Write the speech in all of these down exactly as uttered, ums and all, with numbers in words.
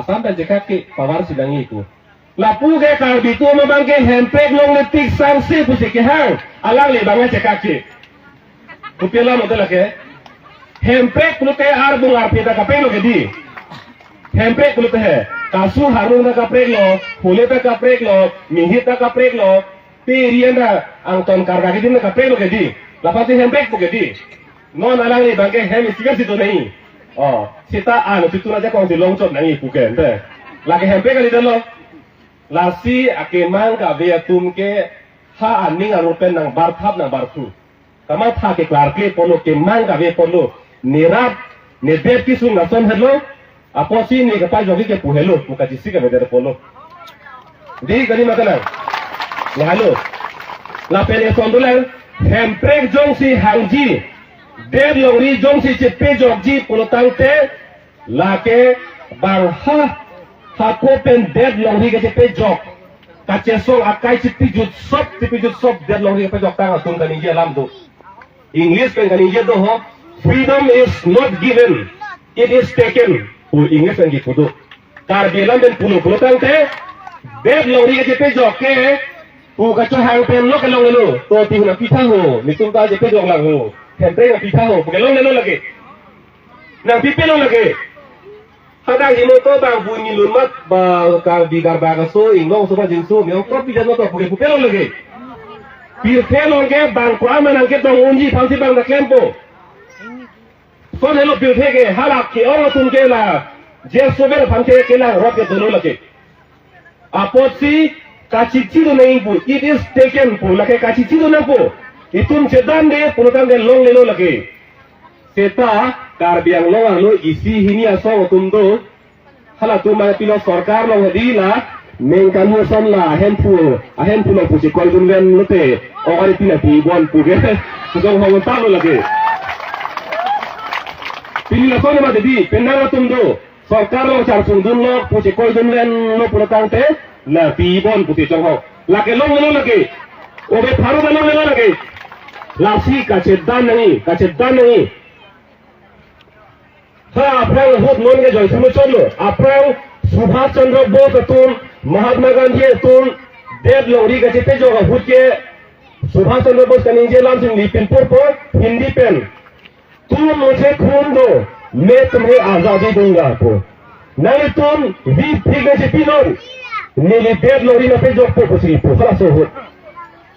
Sampai chekak ke power si nangji pu. Lapu ke Karbi atum abang ke hemprek longle tik sangse pusi kehang. Alangli abang ke chekak ke. Kopi alam hote lake. Hemprek pulote arbung arphe ta kaprek lo ke dei. Hemprek pulote he. Kasu harung ta kaprek lo, hule ta kaprek lo, mihit ta kaprek lo, pe rian ta angton karga ke dei ta kaprek lo ke dei. Lapusi hemprek pu ke dei. Non alangli abang ke hem isi ke situ nangji. Oh, seta an situ ajakong si longchot nangji pu ke ante. Lake hemprek kali detlo. Lasi akemang kave atum ke ha aning arlo pen nangbarthap nangbarthu. Kamatha keklarkle apotlo, kemang kave apotlo. Ne rat, ne det kesung lason henlo. Apotsi ne kapajokji ke pu henlo, pu kachesik avedet apotlo. Dei kali ma kalang. Lahelo. Lapen eson dolang, hemprek jongsi hangji, det longri jongsi chepejokji pulo tangte, lake bang ha, hako pen det longri kachepejok, kachesong akai chepejut sop, chepejut sop det longri kapejoktang atum kaningje alam do. English pen kaningje do ho, "Freedom is not given, it is taken," pu English pen kipu do. Karbi alam pen pulo pulo tangte, det longri kachepejok ke, pu kachehang pen lo kelonglelo, to ti nangpitha ho, netum ta chepejok lang ho, hemprek nangpitha ho, pu kelonglelo lake. Nangpipelo lake. Hadak himoto bang bu nilun mat ba Karbi Karbak aso, Inglong aso, ba Jinso, me-ong to pijat lo to pu ke pupelo lake. Pirthe along ke bang ko-an ma nangketong unji aphansi bang nangklempo. Lason helo pirthe ke, hala ke-ong atum ke la, je sober aphan ke kelang rot ke dolo lake. Apotsi kachichi do nangji pu, it is taken pu, lake kachichi do nangpo. Itum chedamde pulo tangte longlelo lake. Seta Karbi Anglong arlo isi hini asong atum do. Halatum ma pilo sorkar along hedi la, ningkan ason la ahemphu, ahemphu along pusi koi dunven lote, ong ari pila pi bon pu ke. Kejong hong talo lake. Pini lason ma dei, penang atum do. Sorkar along charsung dunlo pusi koi dunvenlo pulo tangte, la pi bon pusi chonghong. Lake longlelo lake. Obe pharo ta longlelo lake. Lasi kachedam nangji, kachedam nangji. Ha aphrang ahut non ke joy sumo chotlo. Aphrang Subhash Chandra Bose atum, Mahatma Gandhi atum, det longri kachepejok ahut ke Subhash Chandra Bose kaningje alam si neli pinpurpo, Hindi pen. "तुम मुझे खून दो, मैं तुम्हें आजादी दूंगा" pu. Nanglitum vi phik nangchepinon, neli det longri nangpejokpo pusi pu, halaso ahut.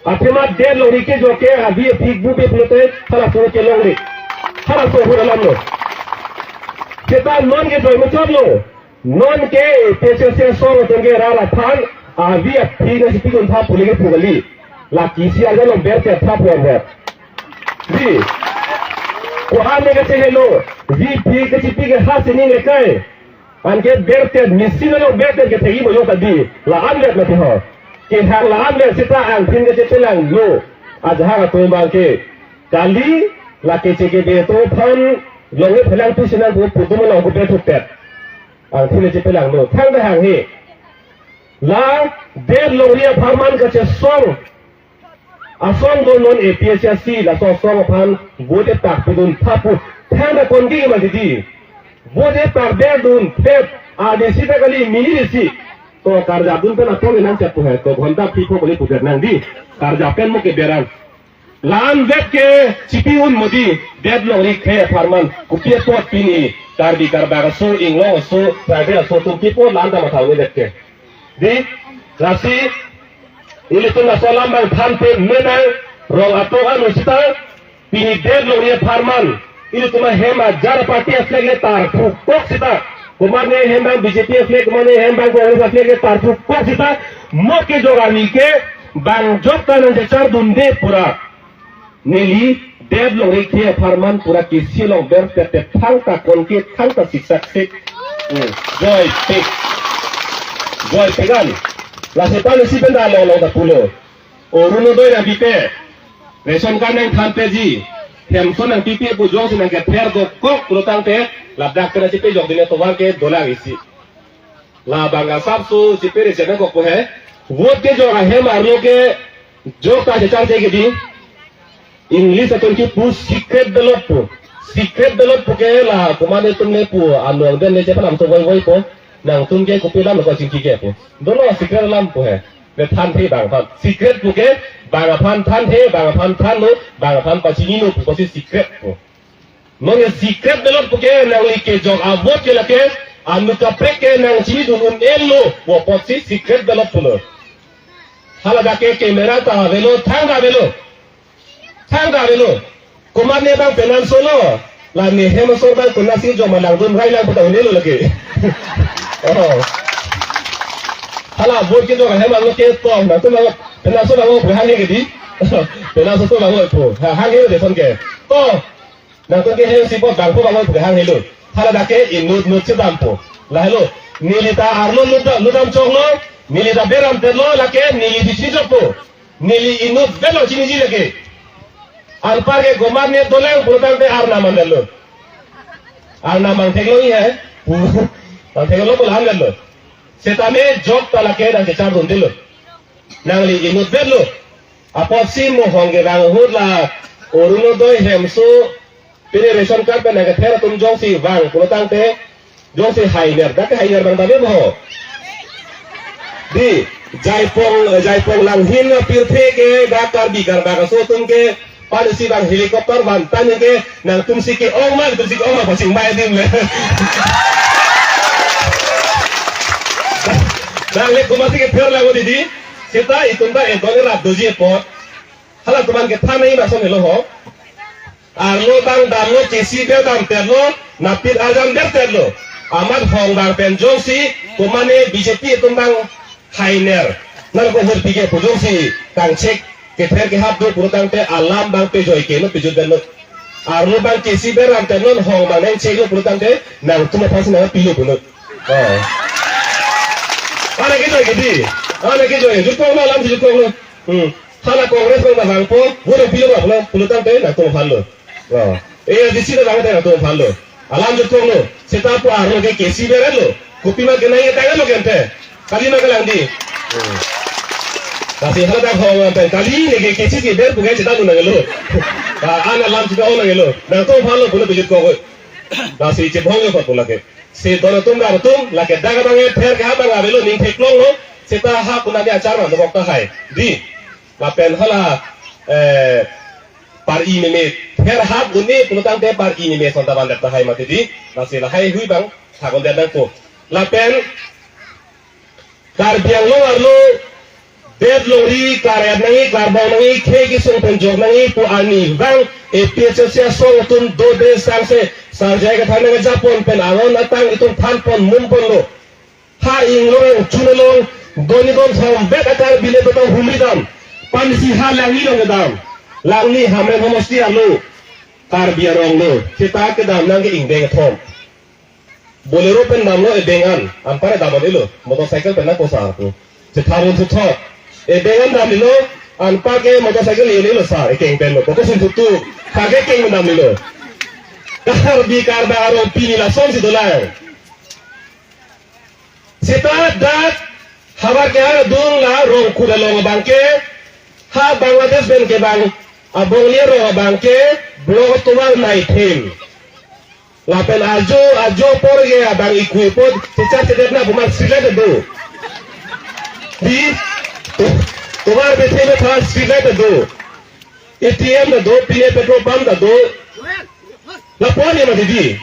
Athema det longri kejok ke avi aphik bupe pulote halaso ahut kelongle. Halaso ahut alamlo. Seta non ke joy muchotlo. Non ke P C C asong atum ke rat aphan avi aphik nangchepidun tha pu le kepu kali. La kisi arjan along bertet tha pu anvet. Dei. Ko-an ne kachehelo. Vi phik kachepi ke ha sining lekai. Anke bertet machine along bertet kethekji mo jong ta dei. La-an vet mati ho. Kehang la-an vet seta angthin kachepelanglo. Ajahak atum abang ke. Kali la keche kebe atum aphan longle phelang pi sinang pu putum along ko berthuktet. Angthin kachepelanglo. Thangta hanghe. La det longri apharman kachesong asong do non A P H L C, laso asong aphan vote epak pidun tha pu. Thangta konke ma dei. Vote epak berdun phet, a D C ta kali mini D C. To karjapdun pen apong nangchak pu he, to ghonta phli pho kali pudet nang dei. Karjap pen mo ke berang. La-an vet ke chipi un mo dei, det longri khei apharman, kopi apot pini, Karbi Karbak aso, Inglong aso, tribal aso atum pi apot la-an ta matha un-e det ke. Dei, lasi, ilitum laso alam abang thanpe menang, rong atok an seta, pini det longri apharman, ilitum ahem ajar party a-flag le tarphu kok seta, komatne hem abang B J P a-flag, komatne hem abang Congress a-flag le tarphu kok seta, mo kejok arni ke, bang jok ta nangchechar dunde pura. Neli det longri khei apharman pura kisi along bertet thangta konke thangta siksak sik. Hmm. Joypik. Joypik an. Lasi pali si penta along along ta pulo. Orunodoi nangpipe. Ration card nangthanpeji. Hemson nangpipe pu jongsi nangkether dokok pulo tangte. Ladak pen chepejok dunde tovar ke dolang isi. Labang asapso chepere chenang kok he. Vote kejok ahem arlo ke jok ta chechar che ke dei. English atum kipu secret ballot pu. Secret ballot pu ke la komatne atum le pu anong den le chepalam so voi voi po. Nangtum ke kopi alam lo kachingki ke pu. Dolo secret alam pu he. Be thanthe bang aphan. Secret pu ke bang aphan thanthe, bang aphan thanlo, bang aphan pachinilo pu pusi secret pu. Non ye secret ballot pu ke nangli kejok a-vote ke lake anut kaprek ke nangchinidun un-elo pu apotsi secret ballot pulo. Haladak ke camera ta avelo, thang ta avelo. Thang ta avelo. Komatne bang penang solo. La ne hem asor bang konatsi joma langdun rai lang puta un-elo lake. Oh. Hala vote kejok hem alo ke to, nangtum bang penang solo bang pu hanghe ke dei. Penang solo bang pu. Ha, hanghe de son ke. To. Nangtum ke hem si apot bangphu bang pu hanghelo. Haladak ke inut nut chedampo. Lahelo. Neli ta arlo nut dam, nut dam choklo. Neli ta ber damtelo, lake neli disi chokpo. Neli inut belo chiniji lake. Anpar ke komatne dolang pulotangte arnam mandetlo. Arnam mangtheklo he. Pu. Mangtheklo pulo handetlo. Setame jok ta lake nangkechardundelo. Nangli inut betlo. Apotsi mohong kevang ahut la Orunodoi hemso pine ration card pen nangkether atum jongsi vang pulotangte jongsi hainer, dak ke hainer bang ta ave mo. Dei, Jaipong, Jaipong Langhin apirthe ke dak Karbi Karbak aso atum ke pan isi bang helicopter van tan ke nangtumsi ke-ong ma, tumsi ke-ong ma pachingbai adim le. Nangli komatsi kether lang dei. Seta itum ta edon rap doji apot. Halatum an kethan nangji lason helo ho. Arlo bang damlo, kesi ber damtelo, napit arjan bertelo. Amat hong bang pen jongsi, komane B J P atum bang hainer. Nang ko hurpi ke pu jongsi, kangchek, kether kehap do pulotangte alam bang pejoi keno pejut benlo. Arlo bang kesi ber damtelo, hong bang nangcheklo pulotangte, nangtum aphansi nangpilo pulo. Oh. Ane kejoi ke dei. Ane kejoi. Jutkoklo, alam jutkoklo. Hmm. Hala Congress bang vangpo, vote pilo ba pulo, pulotangte nangtum aphanlo. Oh. A D C ta vangte nangtum aphanlo. Alam jutkoklo. Seta pu arlo ke kesi berlo. Kopima kenai tanglo kente. Kali ma kalang dei. Hmm. Lasi haladak hong pen kali ne ke kesi ke ber pu ke chedam nangnelo. Ba an alam chedam nangnelo. Nangtum aphanlo pulo pejut kok. Lasi chebhong yo pu lake. Si don atum rat atum, lake dak abang ther kehap bang avelo ning theklonglo, seta hap kunani achar bang dokok tahai. Dei, lapen hala, eh, par-i meme, ther hap un-e pulotangte par-i meme son ta vandet tahai mati dei, lasi lahai hui bang, thakon det nangpo. Lapen, Karbi Anglong arlo, det longri, klar-et nangji, klarbom nangji, khei kesung pen jok nangji, pu arnivang, A P H L C asong atum dode sangse, sarjai kethan nangkejapon pen aron atang itum thanpon mumponlo. Ha inglong chunlong, doni don thom bet akar bile beton humri dam, pan isi ha Langni along kedam, Langni Hamren homosti arlo, Karbi arong lo, seta kedam nang ke ingdeng thom. Bolero pen damlo ebeng an, anpar dam-elo, motorcycle pen nangkosar pu. Chetharun thuthot. Ebeng an damlo, anpar ke motorcycle le-elo sar, ekeng penlo, kokosun thutu, kage keng damlo. Karbi Karbak arong pini lasonsi dolang. Seta dak, havar kehang adung la Rongkhut along abang ke, ha Bangladesh pen kevang, abong le rong abang ke, block tovar nai them. Lapen ajo, ajo apor ke abang ikui apot, chechak chedet na pu ma street light do. Dei, to, tovar bethe betha street light do. A T M ta do, pine petrol pump ta do. Lapu-an ne mati dei.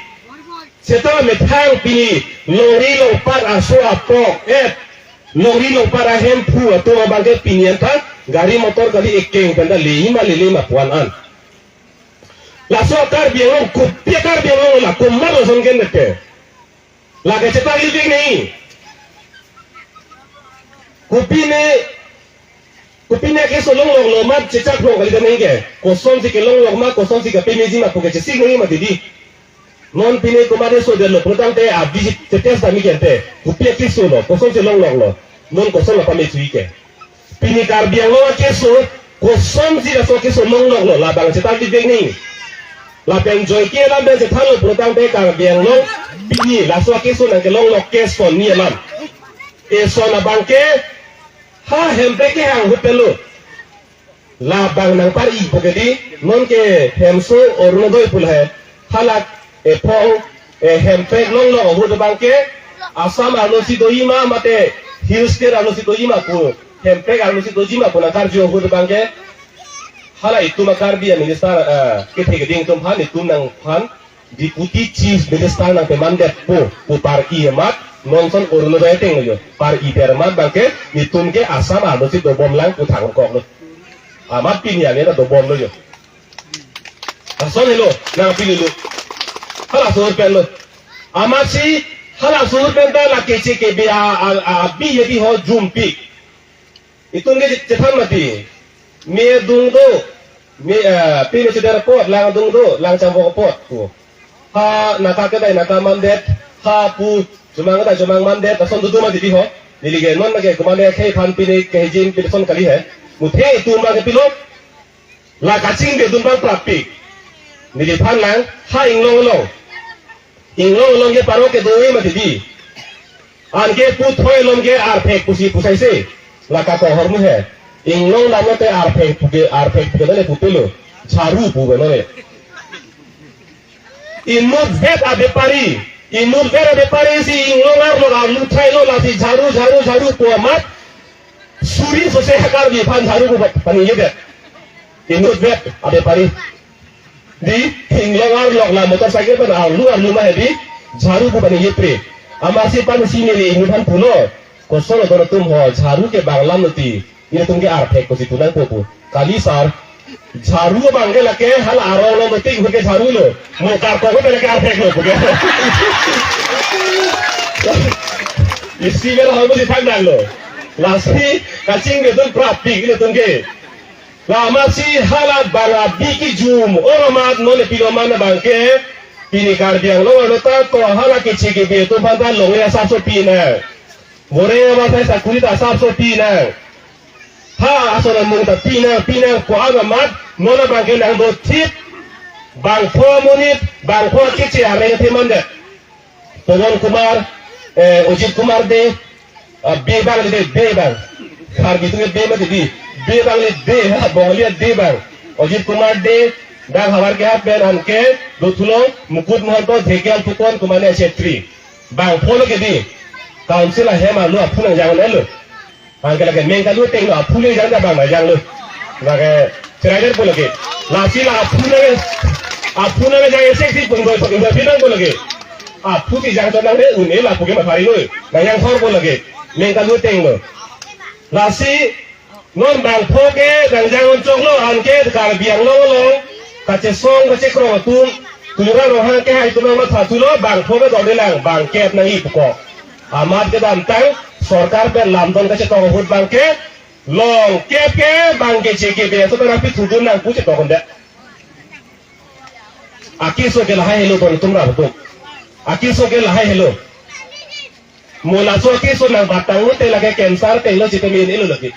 Seta methang pini, longri longpat aso apok, et. Longri longpat ahemphu atum abang ke pini anta, gari motor kali ekeng pen ta leji ma lele ma pu-an an. Laso Karbi Anglong, kopi Karbi Anglong la, komat lason ke neke. Lake chethak-ik nangji. Kopine, kopine keso longloklo ma chechak long kali ta nangji ke. Kosonsi kelonglok ma, kosonsi kapemeji ma pu ke chesik nangji mati dei. Non pine komat keso detlo pulotangte abiji chetes tami kente. Kopi keso lo, kosonsi longloklo. Non koson la pame chui ke. Pini Karbi Anglong akeso, kosonsi laso keso longloklo, labang chethak-ik nangji. Lapen joike alam pen chethanlo pulotangte Karbi Anglong, pini laso keso nangkelonglok ke son ni alam. Eson abang ke, ha Hemprek kehang ahut penlo. Labang nangpar-ipo ke dei, non ke hemso Orunodoi pu lahai, halake ephong, eh, Hemprek longlok ahut abang ke, Assam arlosi dojima mate Hill State arlosi dojima pu, Hemprek arlosi dojima pu nangkarju ahut abangke, hala itum a-Karbi a-minister, eh, kethe keding atum aphan, itum nangphan Deputy Chief Minister nangpemandet pu, pu par-i amat, non ason Orunodoi ateng lo jo. Par-i pen amat abangke, itum ke Assam arlosi dobomlang pu thangkoklo. Amat pini ame ta dobomlo jo. Lason helo, nangpililo. Halaso ahut pen lo. Amatsi, halaso ahut pen ta la keche kebe a, a, a, abi hedi ho jumpi. Itum ke chethan mati. Me adung do, me, eh, pini sudah report, lang adung do, lang chambok apot. Pu. Ha, naka kedai, naka mandet, ha pu, chomang kedai, chomang mandet, lason dodo mati di ho. Neli ke non lake komatne akhei aphan pini kehijin pini lason kali he. Muthe itum abangke pilo. La kachingbe atum aphan prapik. Neliphan lang, ha inglong along. Inglong along ke parok kedo-i mati di. Anke pu thoi along ke arphek pusi pusaise. La kakohor mu he. Inglong alam lote arphek puke, arphek puke dale pupelo. Jharu puke none. Inutvet abepari. Inutvet abepari si inglong arlo arlu thailo lasi jharu, jharu, jharu pu amat. Suri sose ha Karbi aphan jharu pu paningjedet. Inutvet abepari. Di inglong arlo la motorcycle pen arlu arlu ma hedi jharu pu paningje pre. Amatsi pensi neli inut aphan pulo. Koson lo don atum ho jharu ke bang alam lo ti. Ilitum ke arphek pusi punang pu pu. Kali sir. Jharu abangke lake hala arong along dotik ahut ke jharu lo. Mo karkok ahut lake arphek lo puke. Isi bela hal pusi thakdang lo. Lasi kachingbe atum prapik ilitum ke. La amatsi hala bang abi kejum, o amat nonle pilo mana abangke, pini Karbi Anglong arlo ta to hala keche kebe atum aphan ta longle asapso pinang. Bore amat sai sakuri ta asapso pinang. Ha, ason amung ta pinang, pinang ko-an amat, non abangke nangdothip, bangpho amonit, bangpho keche areng athema det. Pawan Kumar, eh, Ajit Kumar Dey, ah, Bey abang le Dey, Bey abang. Karbi atum ke Bey mati di. Bey abang le Dey, ha, Bongali Dey abang. Ajit Kumar Dey, dak havar ke hat pen anke, dothulo, Mukut Mahanta, Dhekial Phukan, komatne Chetri. Bangpho lo ke di. Council ahem arlo aphu nangjang lo. Anke lake Mengkalu ateng lo aphu le jang da bang jang lo. Lake Chirajar pu lake. Lasi la aphu le, aphu le jang esek si pun goi pun goi pinang pu lake. Aphu si jang chot nangne un-e lapu ke mathari lo. Nangjangthor pu lake. Mengkalu ateng lo. Lasi non bangpho ke nangjang un chok lo anke Karbi Anglong along. Kachesong kachekrong atum. Tuliram Ronghang kehai atum nangmathathulo bangpho ke dorde lang bangkep nangji puko. Amat kedamtang sorkar pen lamdon kachetong ahut abangke longkep ke bang keche kebe aso pen aphi thudun nang pu chetong konde. Akeso ke lahai helo don atum rap atum. Akeso ke lahai helo. Mo laso akeso nangbatang lote lake cancer tenglo chete min elo lake.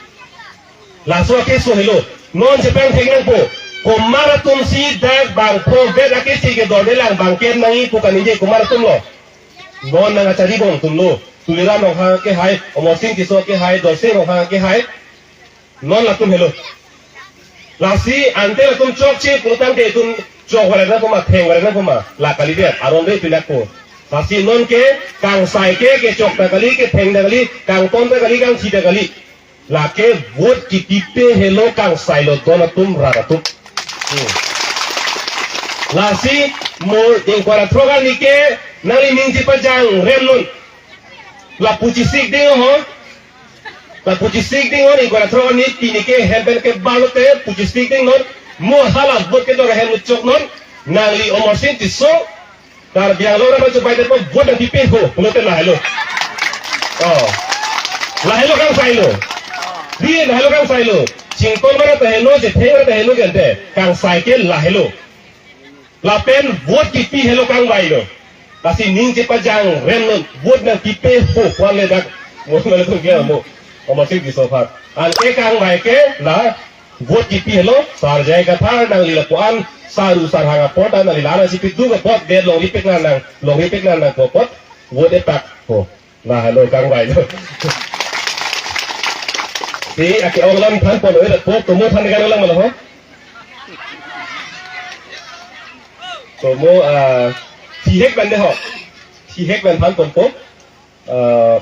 Laso akeso helo. Non chepangthek nangpo. Komat atum si dak bangpho vet akeche ke dorde lang bangkep nangji pu kaningje komat atum lo. Non nang achari bong atum lo. Tuliram Ronghang kehai, Amarsing Tisso kehai, Dorsing Ronghang kehai. Non latum helo. Lasi ante latum chokche pulotangte itum chok varet nangpo ma, theng varet nangpo ma. La kalidet, aron de pilakpo. Lasi non ke kangsai ke, kechok ta kali, ketheng ta kali, kangton ta kali, kangthi ta kali. Lake vote kipipe helo kangsai lo don atum rat atum. Hmm. Lasi mo ingkoi ra throk arni ke nangli ning chepajang rem non. La puchesik ding ho. La puchesik ding ho ingkoi ra throk arni pini ke hem pen ke balote puchesik ding non. Mo hala vote kedok ahem chok non. Nangli Amarsing Tisso. Karbi Anglong rat achupai det po vote nangpipe ho, pulote lahelo. Oh. Lahelo kangsai lo. Di lahelo kangsai lo. Chingkol mara ta helo, chetheng mara ta helo gente. Kangsai ke lahelo. Lapen vote kipi helo kangvai lo. Lasi ning chepajang rem non vote nangpipe ho, pu-an le dak. Mo nang tum ke mo. Amarsing Tisso aphan. Anke kangvai ke la vote kipi helo, Sar J I Kathar nangli lapu-an, Saru Sarhang apot, nangli la-an si piduk apot, det longri pik nang nang, longri pik nang nang apot, vote epak ho. Lahelo kangvai lo. Si, ake-ong lam than pon, eh, po, tomo than kan lang malo ho. Tomo, ah, thihek pen de ho. Thihek pen than ponpo. Eh,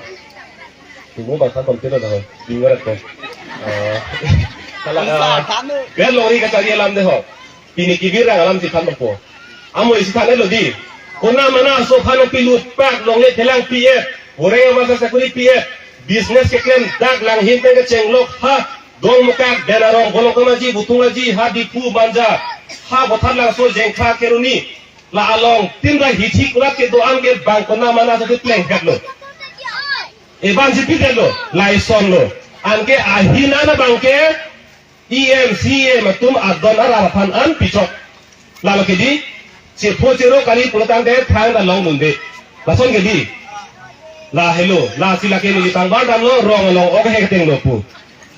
tunggu bangsa konten ada ho. Bingung ko. Eh, kalau, eh, ben lori kachari alam dei ho. Pini kebirang alam si than po. Amo isi than lo dei. Kona mana aso aphan pilut pak longle thelang P F. Goreng amasa sakuri P F. Business keklem dak langhin pen kechenglok ha. Dong mukak, den arong, Bolong Kamaji, Butung Aji, ha Diphu, Manja, ha Bothan Langso, Jengkha, Kheroni, la along, tin ra hithi kulat kedo-an ke bang kona mana aso pleng lo. Eban si pi lo, lason lo. Anke ahin an abang ke, E M, C E M atum adon aram aphan an pichok. Lalo ke dei, chepho chero kali pulotangte thang ta long dunde. Lason ke dei. La helo, lasi lake neli tangbar damlo, rong along ok hek teng lo pu.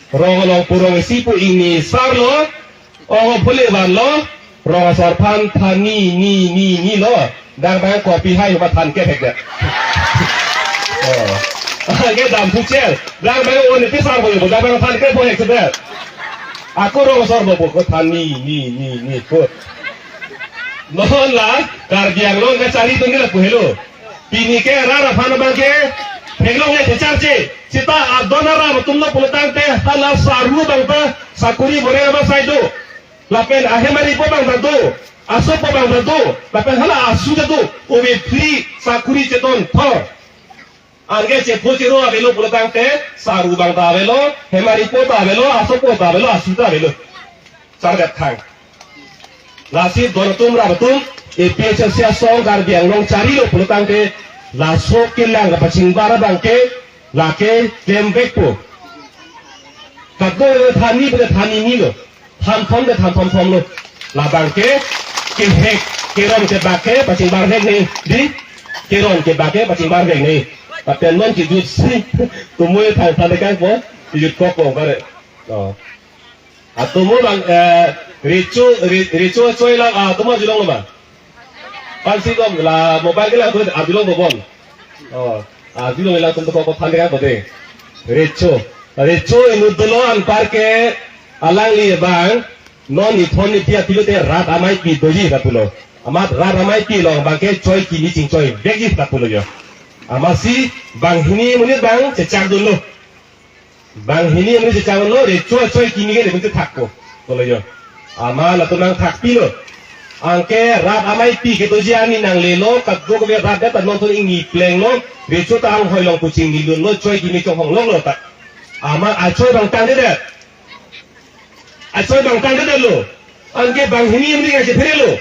Rong along pu rong isi pu ingni sar lo, ok phule van lo, rong asar aphan than ni, ni, ni, ni lo. Dang bang kopi hai ma than ke hek de. Oh. Ke dam thu chel. Dang bang o ne pisar bo, dang bang than ke bo hek de. Ako rong asar bo ko than ni, ni, ni, ni ko. Non la, Karbi Anglong kachari atum ke lapu helo. Pini ke rat aphan abang ke, theklongle thecharche. Seta adon aram atum lo pulotangte, hala saru abang ta, sakuri goreng amasa do. Lapen ahemari po abang ta do. Aso po abang ta do. Lapen hala asu ta do. Ove free sakuri cheton thor. Anke chepho chero avelo pulotangte, saru abang ta avelo, hemari po ta avelo, aso po ta avelo, asu ta avelo. Sarjap thang. Lasi don atum rat atum, A P H L C asong Karbi Anglong chari lo pulotangte, laso kelang kapachingbar abang ke, lake klemvek po. Kadokave than ni pu than ni ni lo. Than thom de than thom thom lo. Labang ke, kehek, keron kebak ke, pachingbar vek ni, dei. Keron kebak ke, pachingbar vek ni. Lapen non kejut si, tumui than than de kang po, kejut kok po bare. Oh. Atomo bang, eh, Recho, Re-, Recho achoi lang, ah, atomo ajulong lo ma? Pan si dom, la mobile ke la, atu ajulong lo bon. Oh, ajulong lo, atum to ko than de kang po dei. Recho. Recho inut dolo anpar ke alangli abang, non ithon ni pia pilote rat amei pi doji ta pulo. Amat rat amei pi along abang ke choi kimi chingchoi vekji ta pulo jo. Amatsi banghini amonit abang chechak dunlo. Banghini amonit chechak dunlo, Recho achoi kimi ke le pun thak ko. Pulo jo. Amat latum nangthak pilo. Anke rat amei pi kedoji arni nanglelo, kadokave rat det ta non thon ingni plenglo, Recho ta anghoi along pu chingni dunlo, choi kimi chonghong longlo ta. Amat achoi abang tangtedet. Achoi abang tangtedetlo. Anke banghini amonit kachephere lo.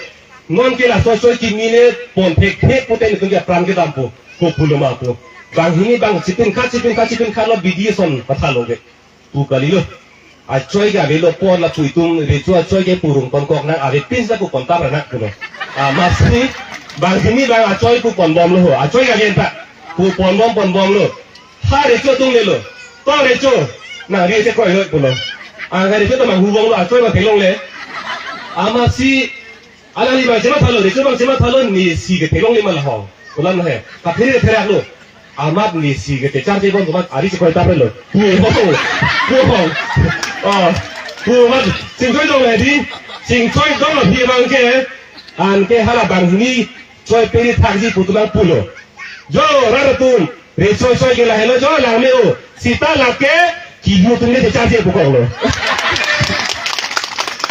Non ke laso choi kimi le pon thekthek pute nelitum ke apran kedam po. Ko pulo ma po. Banghini abang chipin khat, chipin khat, chipin khat lo bidi ason pathalo ke. Pu kalilo. Achoi ke avelo apot lapu itum Recho achoi ke purung ponkok nang avepin sa pu pontap ra nang pulo. Amatsi banghini abang achoi pu ponbomlo ho. Achoi ke agen ta. Pu ponbom ponbomlo. Ha Recho atum lelo. To Recho. Nang ri se kroi lo pulo. Anke Recho ta manghuvong lo, achoi abang theklongle. Amatsi alangli abang chemathalo, Recho abang chemathalo, nesi ke theklongle ma la ho. Pulang he. Kaphere pherak lo. Amat nesi ke checharche bom amat ari chekroi tap lo. Pu ho. Pu ho. Oh. Pu amat chingchoi dong le dei. Chingchoi dong lo phi abang ke. Anke hala banghini choi peri thakji pu atum abang pulo. Jo, rat atum, Recho achoi ke lahelo jo, langme-o. Seta lake, kibu atum ke checharche pu koklo.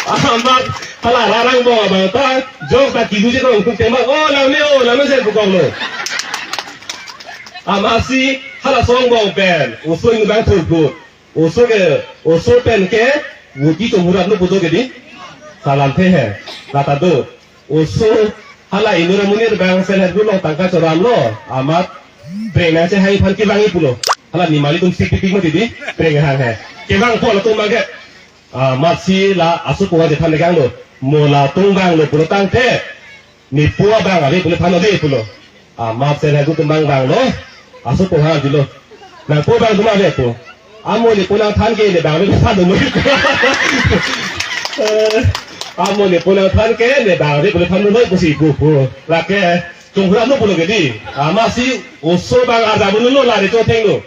Amat, hala rat angbong abang ta, jo ta kibu je kong tum tema, o langme-o, langme-o pu koklo. Amatsi, hala aso angbong pen, oso inut abang thurkut. Oso ke, oso pen ke, wuti chomhurat lo pu do ke dei. Salam the he. Lata do. Oso hala inut amonit abang self help group along tangka choramlo. Amat preng nangchehang aphan kevangji pulo. Hala nimali atum sik tipik mati dei. Preng hang he. Kevang po latum abang ke. Amatsi la aso pu abang chethan de kang lo. Mo latum vanglo pulotangte. Nepo abang ave pule thanlo dei pulo. Amat self help group atum abang vanglo. Aso pu abang julo. Nangpo abang atum ave pu. Amo nepo nangthan ke ne abang ave pule than dunlo. Eh, amo nepo nangthan ke ne abang ave pule than dunlo pusi pu pu. Lake chonghurap lo pulo ke dei. Amatsi oso abang arjap dunlo la Recho athengno.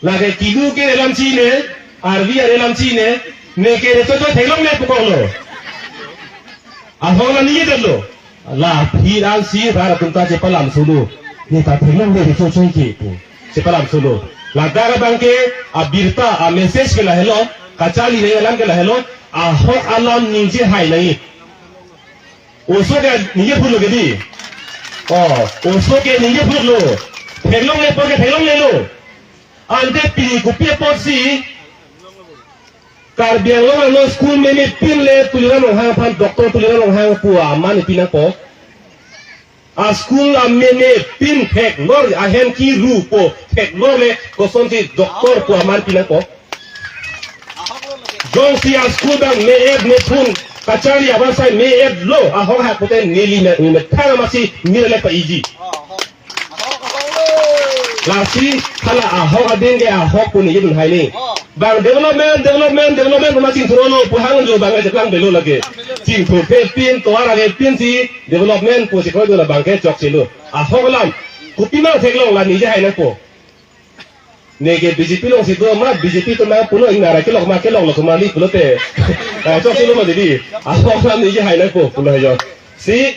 Lake kilu ke alam chine, arvi are alam chine, ne ke Recho choi theklongle pu koklo. Ahong la ningjedetlo. La phi ansi rat atum ta chepalam sulu. Ne ta theklongle ri chochoi ke pu. Chepalam solo. Ladak abang ke abirta a message ke lahelo, kacharli nangji alam ke lahelo, ahok alam ningje hai nangji. Oso ke ningje phutlo ke di. Oh, oso ke ningje phutlo. Theklongle apor ke theklonglelo. Ante pini kopi apotsi Karbi Anglong arlo school meme pin le Tuliram Ronghang aphan, Doctor Tuliram Ronghang pu aman pi nangpo. A school ameme pin theklor, ahem kiru po theklor le kosonsi doctor pu aman pi nangpo. Jongsi a school abang me-et mephun kacharli abang sai me-etlo, ahok ahak pute neli me, methang amatsi mir le pa-iji. Lasi hala ahok adin ke ahok pu ningjedun hai ni. Bang development, development, development pu ma chingthurlo pu hang jo bang ajak lang belo lake. Chingthurthe pin, tovar ave pinsi development pusi kroidun abang ke chokselo. Ahok alam, kopima theklong la ningje hai nangpo. Neke B J P alongsi do ma, B J P atum nangpulo, ingna ra kelok ma, keloklo komat li pulote. Ah, chokselo ma didi. Ahok alam ningje hai nangpo pulo hayo. Si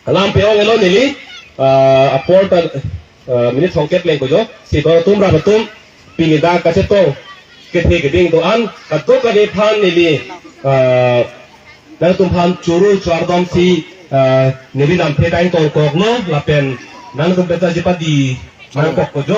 alam pe-ong-elo neli, ah, apor ta, ah, minute thomkep leng ko jo. Si do atum ra atum pini dak kachetong kethe keding do-an kadokave aphan neli, ah, nangtum aphan choro chordomsi, ah, neli lamthe ta ingtong koklo lapen nangtum penta jepadi nangkok ko jo.